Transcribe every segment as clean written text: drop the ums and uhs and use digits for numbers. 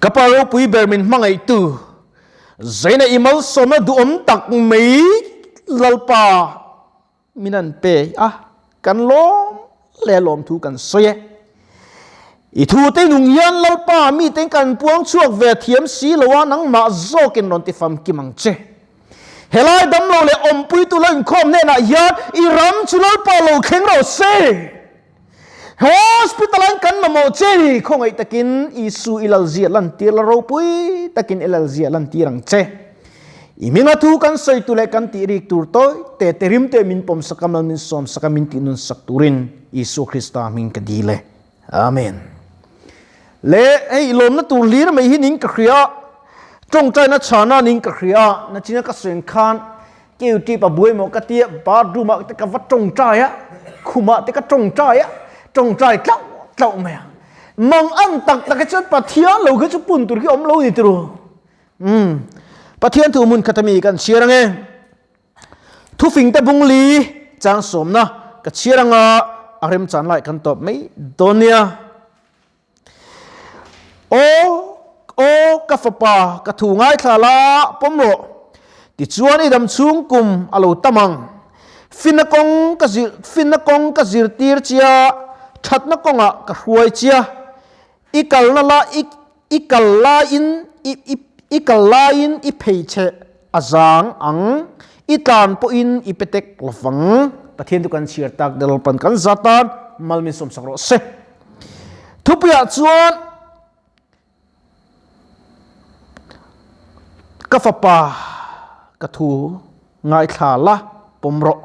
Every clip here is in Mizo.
Ka Pa ropui ber min hmangaihtu, Zaina i malsawmna duhawm tak mai Lalpa min an pe a, kan lawm leh lawmthu kan sawi e. I thute nung hian Lalpa miten kan puang chhuak ve thiam si lo a, nangmah zawkin rawn ti famkim ang che. Helai damlo leh awmpuitu lo inkhawm hnenah hian i ram chu Lalpa lo thleng rawh se. Hospital an kan mamawh che ni, khawngaih takin Isu i lalzia lantir la ropui takin i lalzia lantir ang che. I hminga thu kan sawi tu leh kan tih rik tur tawi te te rim te min pawm sak a, mal min sawm sak a, min tih nun sak turin Isu Krista hming ka dil e. Amen. Le hei lawmna tur hlir mai hi ning ka hria, tawngtaina chhana ning ka hria, nachina ka sawi ang khan Keu tip a buai maw ka tia, bathroom ah te ka va tawngtai a, khum ah te ka tawngtai a, tawngtai tlauh tlauh mai a. Mang ang tak tak hi chuan Pathian lo khi chu pun tur khi awm lo ni turu. Umm. Pathian thu hmun khat ami kan chhiar ange. Thufing te bung li chang sawmna ka chhiar anga a remchan lai kan tawp mai dawn nia. Aw, aw, ka fapa, ka thu ngaithla la, pawm rawh. Tichuan i dam chhung kum a lo tam ang. Finna kawng ka zir, finna kawng ka zirtir chia, thatna kawngah ka hruai chia. I kalna la, i, i kal laiin, i, i, i kal laiin i pheichhe a zang ang, i tlan pawhin i petek lovang. Pathian chu kan chhiar tak Lalpan kan za tan mal min sawmsak rawh se. Thupuiah chuan ka fapa ka thu ngaithla la pawm rawh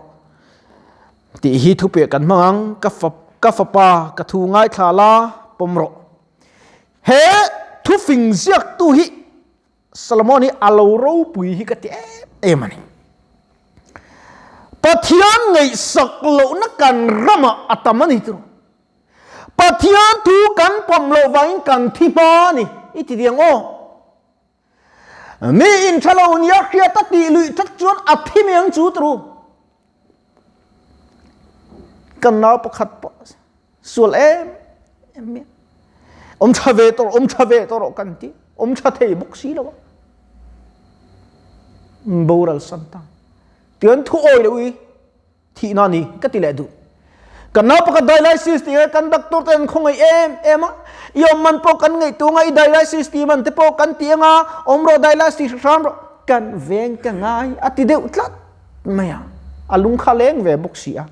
tih hi thupuiah kan hmang ang ka fa ka fapa ka thu ngaithla la pawm rawh he thufing ziaktu hi Solomon hi a lo ropui hi ka ti em em a ni. Pathian ngaihsak lohna kan ramah a tam a ni chu. Pathian thu kan pawm loh vangin kan thi hma a ni i ti diang aw. Mi in tha lo nia hriat a tih luih that chuan a thi mai ang chu turu. Kan nau pakhat pawh sual em em mai awm tha ve tawh awm tha ve tawh rawh kan ti awm tha thei bawk si lo a boral san ta tian thu awi lo i thih na ni ka ti leh duh kan nau pakhat dialysis ti kan doctor ten khawngaih em em a i awm man pawh kan ngaih tu nga i dialysis ti man te pawh kan ti anga awm rawh dialysis hram rawh kan veng ka ngai a ti deuh tlat mai a a lung kha leng ve bawk si a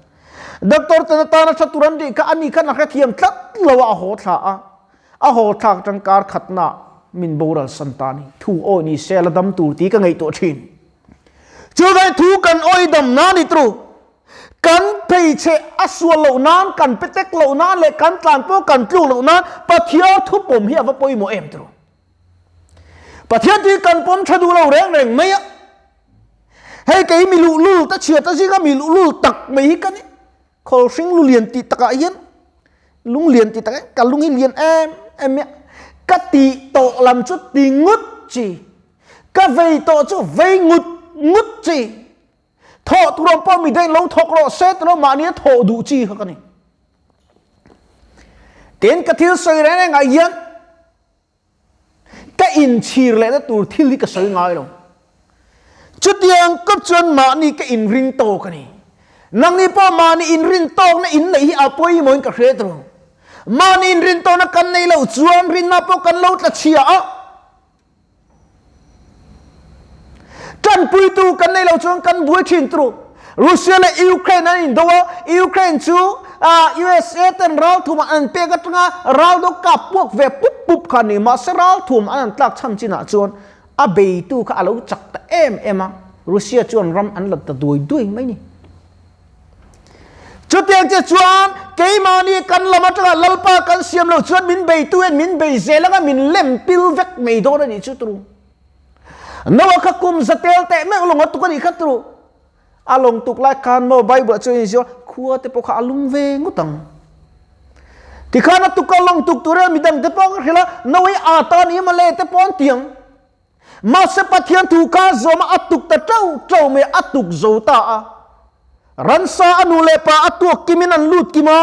Doctor ten atana tha tur an tih kha ani khan a hrethiam tlat lo a, a haw thla a. A haw thlak atang kar khatna min boral san ta ni. Thu awi ni se la dam tur tih ka ngaihtuah thin. Chuvai thu kan awi dam na ni tru. Kan pheichhe a sual loh nan, kan petek loh nan leh kan tlan pawh kan tluk loh nan Pathian thu pawm hi a va pawimawh em tru. Pathian tih kan pawm tha duh lo reng reng mai a. Hei kei mi luhlul ta chhiat a zinga mi luhlul tak mai hi ka ni. Khawl hring lu lian tih takah hian lung lian tih takah ka lung hi lian em em mai a. Ka tih tawh lam chu ti ngut chi. Ka vei tawh chu vei ngut ngut chi. Thawh tur awm pawh mi deng lo thawk rawh se tilo mahni a thawh duh chi kha ka ni. Tin ka thil sawi reng rengah hian Ka inchhir lehna tur thil hi ka sawi ngai lo. Chutiang kawp chuan mahni ka inring tawk a ni. Nangni pawh mahni inrin tawkna in neih hi a pawimawhin ka hre tawh. Mahni inrin tawkna kan neih loh chuan rinna pawh kan lo tla chhia a. Tanpuitu kan nei lo chuan kan buai thin turu. Russia leh Ukraine an indo a, Ukraine chu USA ten ralthum an an pek atanga ral do kap puak ve pup pup kha ni. Mahse ralthum an an tlak chhan chinah chuan a beitu kha a lo chak ta em em a, Russia chuan ram an la ta duai duai mai ni. Chutiang che chuan keimahni kan lam atanga Lalpa kan siam lo chuan min beitu hian min bei zel anga min lem pil vek mai dawn a nih chu turu. Noah kha kum za tel teh meuh lawng a tuk a nih kha turu. A lawng tuk lai khan maw Bible ah chuan in ziak khua te pawh kha a lum ve ngawt ang. Tikhan a tuk a lawng tuk tur hian midang te pawh ka hrilh a, Noah hi a ta ni mawle te pawh an ti ang. Mahse Pathian thu kha zawm a tuk ta teuh teuh mai a tuk zo ta a. Ransa a nu leh pa a tuak kimin an lut kim a,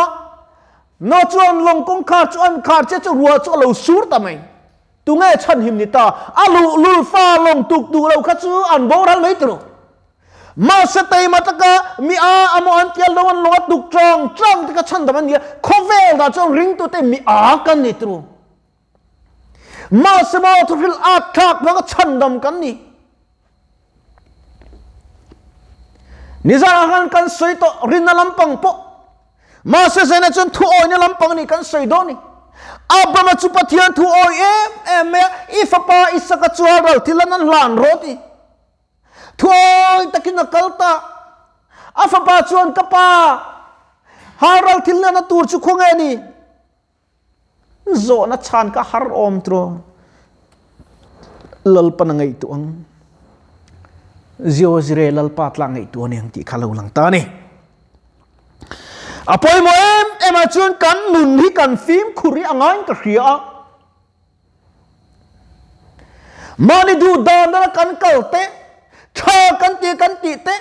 Noah chuan lawng kawngkhar chu an khar che chu ruah chu a lo sur ta mai. Tunge chhanhim ni ta? A luhlul fa lawng tuk duh lo kha chu an boral mai tiro. Mahse teima taka mi a amaw an tial lo an lawng a tuk tang tang te kha chhandam an ni a, khawvel dah chuan ringtute mi a kan ni tiro. Mahse maw thuhril at thlak hmanga chhandam kan ni. Nizan ah khan kan sawi tawh rinna lampang pawh. Mahse zena chuan thu awina lampang ni kan sawi dawn ni. Abrahama chu Pathian thu awi em em mai a, i fapa Isaka chu a ral thil an an hlan rawh ti. Thu awi takin a kal ta. A fapa chuan ka pa, hal ral thil nana tur chu khawnge ni? Zawhna chhan ka har awm tiraw? Lalpan a ngaihtuah ang. Zio zire Lalpa tla ngaihtuah ani ang tih kha lo lang ta a ni. A pawimawh em em ah chuan kan nun hi kan fimkhur hi a ngaiin ka hria a. Mahni duh dan dana kan kal te, tha kan ti kan tih te,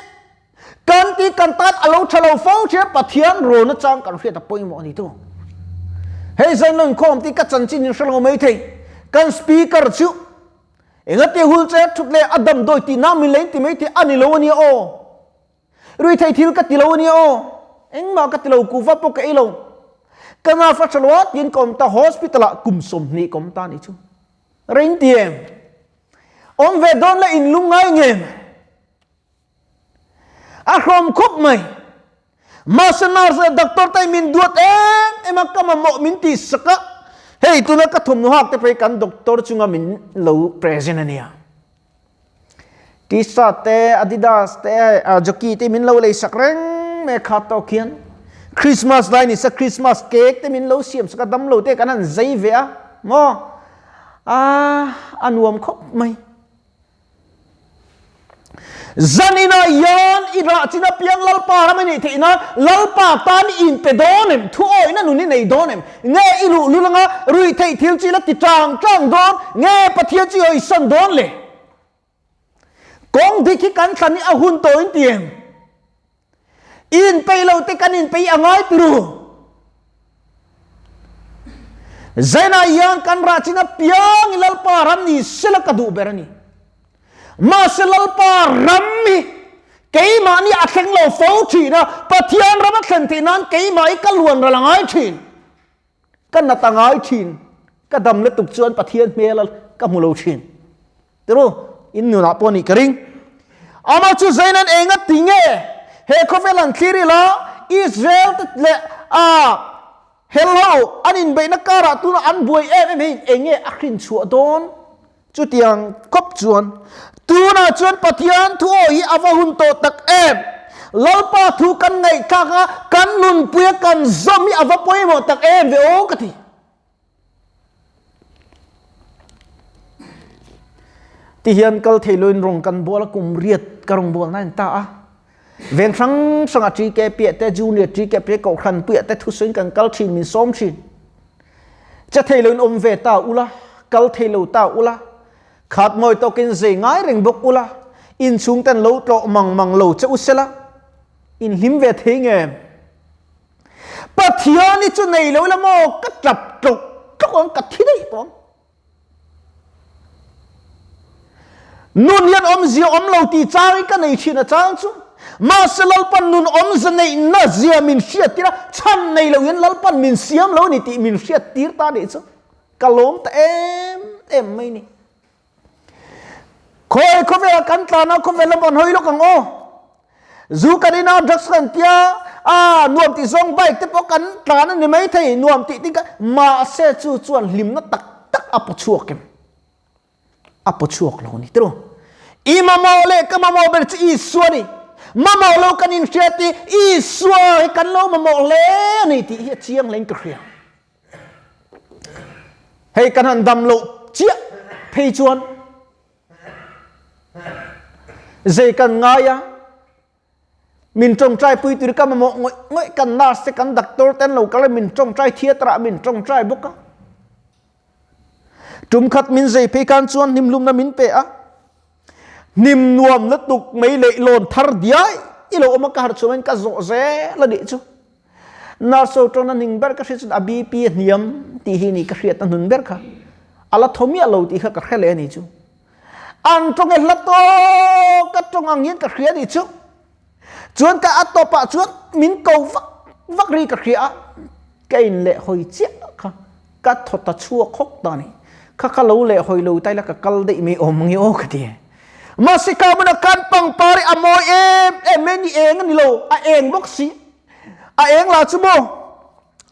Kan ti kan tan a lo tha lo fo thin a, Pathian rawn atang kan hriat a pawimawh a ni tu. Hei zan nun khawm ti ka chanchin in hre lo mai thei. Kan speaker chu engati hul che thut le a damdawi tih na min lein ti mai thei a ni lo a nia aw. Rui thei thil ka ti lo a nia aw. Engmah ka ti lo kuva pawh ka ei lo. Ka na fa tha lo a tiin ka awm ta hospital ah kum 20 ka awm ta ni chu. Reng ti em? Awm ve dawn la in lungngai ngem? A hrawm khawp mai. Mahse nurse leh doctor te min duat em em a, ka mamawh min tih sak a. Hei tuna ka thawmhnaw hak te phei kan doctor chunga min lo present a nia. T-shirt te, Adidas te, jockey te min lo lei sak reng mai a khat tawk hian. Christmas lai ni sa Christmas cake te min lo siam sak a, damlo te kan han zai ve a maw? A nuam khawp mai. Zan inah hian i rah chin apiang Lalpa ram i neih theih nan Lalpa tan i inpe dawn em? Thu awihna nun i nei dawn em? Nge i luhlul anga ruihtheih thil chu i la ti tang tang dawn? Nge Pathian chu i hawisan dawn le? Kawng dik hi kan thlan hi a hun tawh in ti em? I inpeih lo te kan inpeih a ngai turu. Zainah hian kan rah chin apiang i Lalpa ram ni sela ka duh ber a ni. Mahse Lalpa ram hi keimahni a thleng lo fo thin a, Pathian ram a thlen theih nan keimah hi ka luan ral a ngai thin. Ka nat a ngai thin. Ka dam lutuk chuan Pathian hmel ka hmu lo thin. Tiru, in nunah pawh nih ka ring. Amah chu Zainan enga ti nge he khawvel an thlir ila Israel te leh a helho an inbeihna karah tuna an buai em em hian enge a hrin chhuah dawn? Chutiang khawp chuan tunah chuan Pathian thu aw hi a va hun tawh tak em! Lalpa thu kan ngaihthlak a, kan nunpuia kan zawm hi a va pawimawh tak em ve aw ka ti. Ti hian kal thei loin rawng kan bual a, kum riat ka rawng bual na in ta a. Veng hrang hrang a TK piah te, junior TK piah kohhran puiah te thusawiin kan kal thin, min sawm thin. Che thei loin awm ve ta ula, kal thei lo ta ula, khat mawi tawkin zei ngai reng bawk ula, inchhung ten lo tlawh mang mang lo che u sela, in hlim ve thei nge? Pathian hi chu nei lo ila maw ka tap tlawk tlawk ang ka thi daih tawh ang. Nun hian awmzia awm lo tih chang hi ka nei thin a chang chu. Mahse Lalpan nun awmza neihna zia min hriattir a, chhan nei lo hian Lalpan min siam lo a ni tih min hriattir ta nih chu ka lawm ta em em mai ni. Khawi khawvelah kan tlan a, khawvel lam an hawi lawk ang aw. Zu kan in a, drugs kan tia, a nuam tih zawng bike te pawh kan tlan a ni mai thei, nuam tih ting kha mahse chu chuan hlimna tak tak a paw chhuak em? A paw chhuak lo a ni tiraw? I mamawh leh ka mamawh ber chu Isua a ni. Mamawh lo kan inhriat hi Isua hi kan lo mamawh hle a ni tih hi a chiang hle in ka hria. Hei kan han dam loh chiah phei chuan zei kan ngai a, min tawngtai pui tur ka mamawh ngawih ngawih kan nurse te kan doctor te an lo kal a min tawngtai theatre ah min tawngtai bawk a. Tum khat min zei phei khan chuan hnimhlumna min pe a, hnim nuam lutuk mai leihlawn thar diai i lo awm a ka harh chhuah in ka zawh zel a nih chu. Nurse ho tawna ning ber ka hriat chuan a BP a hniam tih hi ni ka hriat a hnun ber kha. Ala tho miah lo tih kha ka hre leh a nih chu. An tawng e hla tawk ka tawng ang hian ka hria a nih chu. Chuan ka a tawpah chuan min ko vak vak ri ka hria a, ka in leh hawi chiah kha ka thaw ta chhuak hawk ta a ni. Kha kha lo leh hawi lo ta ila ka kal daih mai awm ang i aw ka ti. Mahse ka hmunah khan pangpar hi a mawi em em mai ni eng a ni lo, a eng bawk si. A eng lah chu maw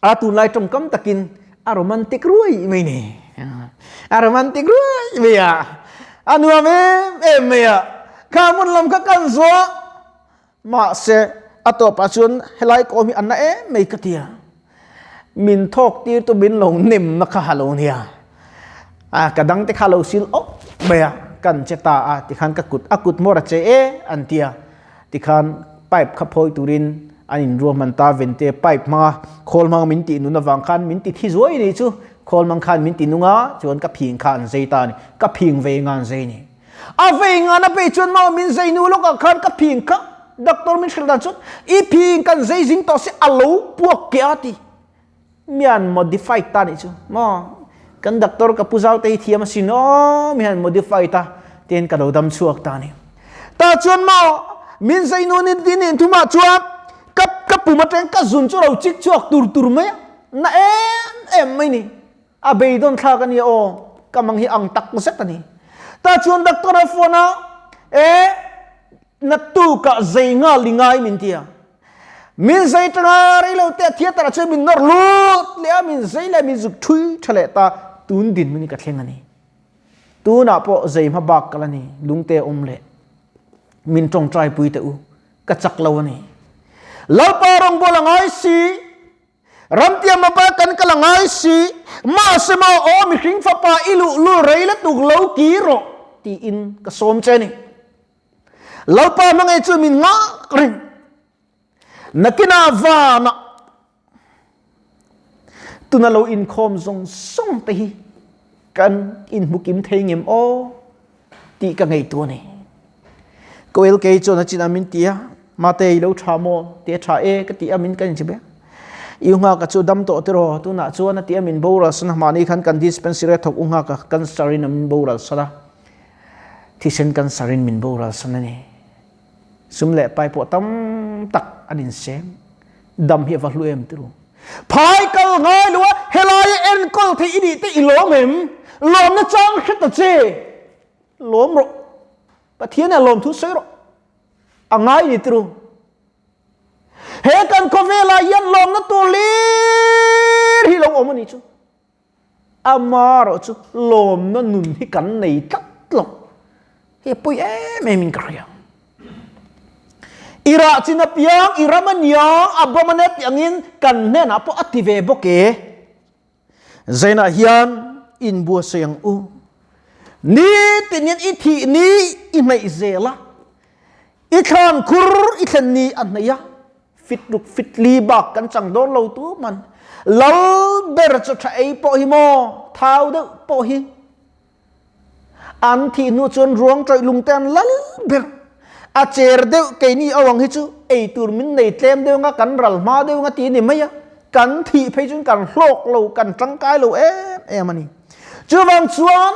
a tunlai tawngkam takin a romantic ruai mai ni. A romantic ruai mai a, a nuam em em mai a. Kha hmun lam kha kan zuah mahse a tawpah chuan helai kawm hi a na em mai ka ti a. Min thawk tir tu min lo nem na kha ha lo nia. A ka dang te kha lo sil awk mai a, kan che ta a tikhan ka kut a kut hmawr a che e an ti a. Tikhan pipe kha phawi turin an inruahman ta vente pipe hmanga khawl hmanga min tih nun avang khan min ti thi zuai ni chu khawl hmang khan min ti nung a chuan ka phing kha an zei ta a ni ka phing vei nga an zei ni a vei nga na pei chuan maw min zei nu lawkah khan ka phing kha doctor min hrilh dan chuan i phing kan zei zing tawh se a lo puak ke a ti mian modify ta nih chu maw kan doctor ka pu zau te hi thiam asin aw mi han modify ta ten ka lo dam chhuak ta ni ta chuan maw min zai nu ni din in thuma chuan ka ka pum atang ka zun chu lo chik chhuak tur tur mai na em em mai ni a beidon thlak ani aw ka mang hi ang tak zet ani ta chuan doctor a phone a e na tu ka zei nga lingai min tia Min zei tanga rei lo te theater ah chuan min nawr lut leh a, min zei leh min zuk thui tha leh ta tun din min ka thleng a ni. Tunah pawh zei hma bak kal a ni, lungte awm leh min tawngtai pui teh u, ka chak lo a ni. Lalpa rawngbawl a ngai si, ramtiam apa kan kal a ngai si, mahse maw aw mihring fapa i luhlul rei lutuk lo ki rawh tiin ka sawm che a ni. Lalpa hmangaih chu min nghak reng. Nakinah vanah tuna lo inkhawm zawng zawng te hi kan inhmu kim thei ngem aw tih ka ngaihtuah a ni. Koel kei chuan a chinah min ti a, Mate i lo tha maw? Ti a tha e ka ti a min kan inchep e. I u nghaka chu dam tawh tiraw tunah chuan a ti a min boral san a, mahni khan kan dispensary a thawk u nghaka cancer in a min boral san a. Thisen cancer in min boral san a ni. Sum leh pai pawh tam tak an inseng. Dam hi a va hlu em tiru. Phai kal ngai lo a helai a enkawl thei i nih te i lawm em? Lawmna chang hre ta che. Lawm rawh. Pathian ah lawmthu sawi rawh. A ngai ni tiru. He kan khawvelah hian lawmna tur hlir hi lo awm a ni chu. Amarawh chu lawmna nun hi kan nei tlat lo. Hei a pawi em em in ka hria. I rah chin apiang, i ram aniang, a bawm ania tih angin kan hnenah pawh a ti ve bawk e. Zainah hian inbuatsaih ang u. Nitin hian i thih ni i hnaih zel a, i thlan khur i thlen ni a hnaih a, Fit ruk fit li bak kan chang dawn lo tu man. Lal ber chu tha ei pawh hi maw thau deuh pawh hi an thih hnu chuan ruang tawih lung te an lal ber. A cher deuh keini awang hi chu ei tur min nei tlem deuh nga kan ral hma deuh nga ti ni mai a. Kan thih phei chuan kan hlawk lo kan tangkai lo em em a ni. Chuvang chuan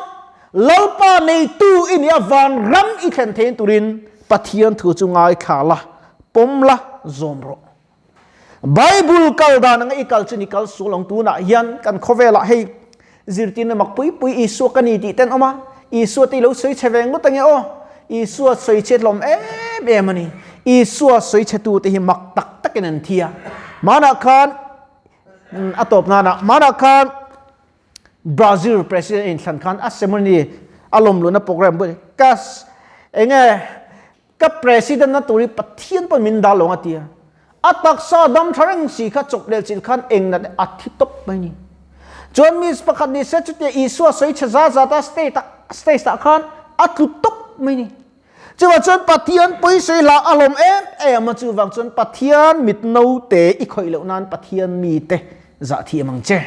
Lalpa neitu i nih a vanram i thlen thein turin Pathian thu chu ngaithla la. Pawm la, zawm rawh. Bible kal dan anga i kal chu ni kal sual ang tunah hian kan khawvelah hei zirtirna mak pui pui Isua ka ni tih ten awm a, Isua te i lo sawi chhe ve ngawt ange aw. Isua sawi chhe hlawm em em a ni. Isua sawi chhe tu te hi mak tak takin an thi a. Hmanah khan a tawp nana hmanah khan Brazil president inthlan khan a ceremony a lawmluhna program pawh ka enge Ka president na tur hi Pathian pawn min dah lo ang a ti a. A taksa dam tha reng si kha chawp leh chilh khan eng nat a thi tawp mai ni. Chuan mi pakhat ni se chutia Isua sawi chhe za zat a state ah stage ah khan a tlu tawp mai ni. Chuvang chuan Pathian pawisawi hla a hlawm em em a chuvang chuan Pathian mit naute i khawih loh nan Pathian mite zah thiam ang che.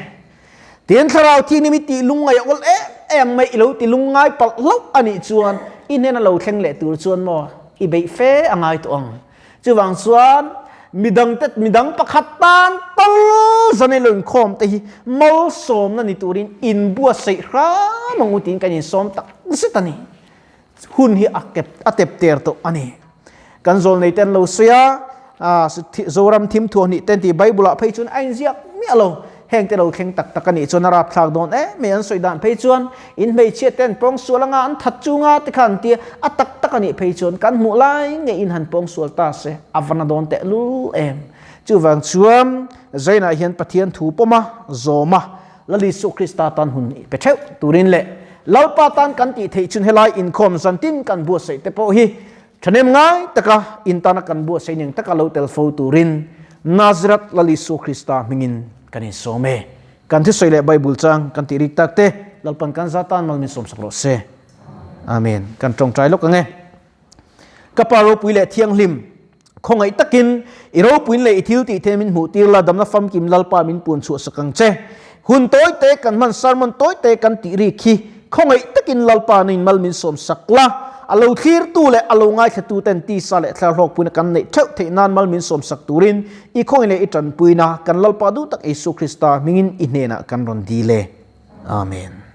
Tin thlarau thi ni mi tih lungngai a awl em em mai i lo ti lungngai palh hlauh a nih chuan i hnena lo thleng leh tur chuan maw i beih fe a ngai tawh ang. Chuvang chuan Midang te midang pakhat tan tal zan lo inkhawm te hi malsawmna ni turin inbuatsaih hram ang u tiin kan insawm tak zet a ni. Hun hi a kep a tep ter tawh a ni. Kan zawlnei ten lo sawi a, Zoram thim thuah hnih ten tih Bible ah phei chuan a inziak miah lo. Heng te lo thleng tak tak a nih chuan a rapthlak dawn em mai an sawi dan phei chuan in hmeichhia ten pawngsual anga an that chunga te kha an tia a tak tak a nih phei chuan kan hmuh lai nge in han pawngsual ta se a va na dawn teh lul em. Chuvang chuan Zainah hian Pathian thu pawma zawma Lal Isu Krista tan hun pe theuh turin leh Lalpa tan kan tih theih chun helai inkhawm zantin kan buatsaih te pawh hi Thahnem ngai taka in tana kan buatsaih ning taka lo tel fo turin Nazareth Lal Isu Krista hmingin kan insawm e. Kan thusawi leh Bible chang kan tih rik tak te Lalpan kan za tan mal min sawmsak rawh se. Amen. Kan tawngtai lawk ang e. Ka Pa ropui leh thianghlim, khawngaih takin i ropuin leh i thil tih the min hmuh tir la, damna famkim Lalpa min puan chhuah sak ang che. Hun tawi te kan hman sermon tawi te kan tih rik hi khawngaih takin Lalpa na in mal min sawm sak la, a lo thlirtu leh a lo ngaithlatu ten tisa leh thlar hlawkpuina kan neih theuh theih nan mal min sawm sak turin i khawngaih leh i tanpuina kan Lalpa duh tak Isua Krista hmingin i hnenah kan rawn dil e. Amen.